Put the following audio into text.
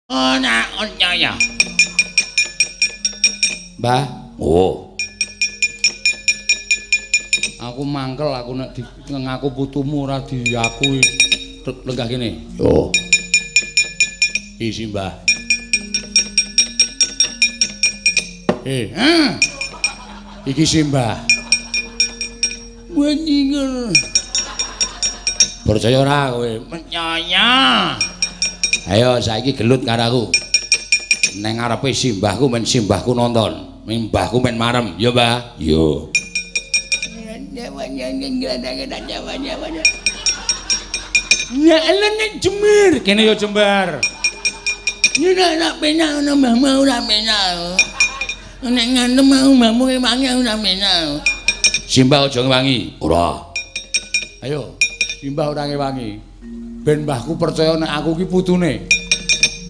Ora percaya. Mbah, Oh, aku mangkel aku nek di ngaku putumu ora diakui. Lenggah kene. Yo. Isi, Mbah. Eh, ah. Iki si Mbah. Wenyinger. Percaya ora kowe? Percaya. Ayo saiki gelut karo aku. Neng ngarepe simbahku men simbahku nonton. Mbahku men marem, ya Mbah? Yo. Ya nek jemir, kene ya jembar. Nek ora penak ngono mbahmu ora penak. Nek ngantem mau mbahmu ngewangi ora penak. Simbah aja ngewangi. Ora. Ayo, simbah ora ngewangi. Ben mbahku percaya nek aku ki putune.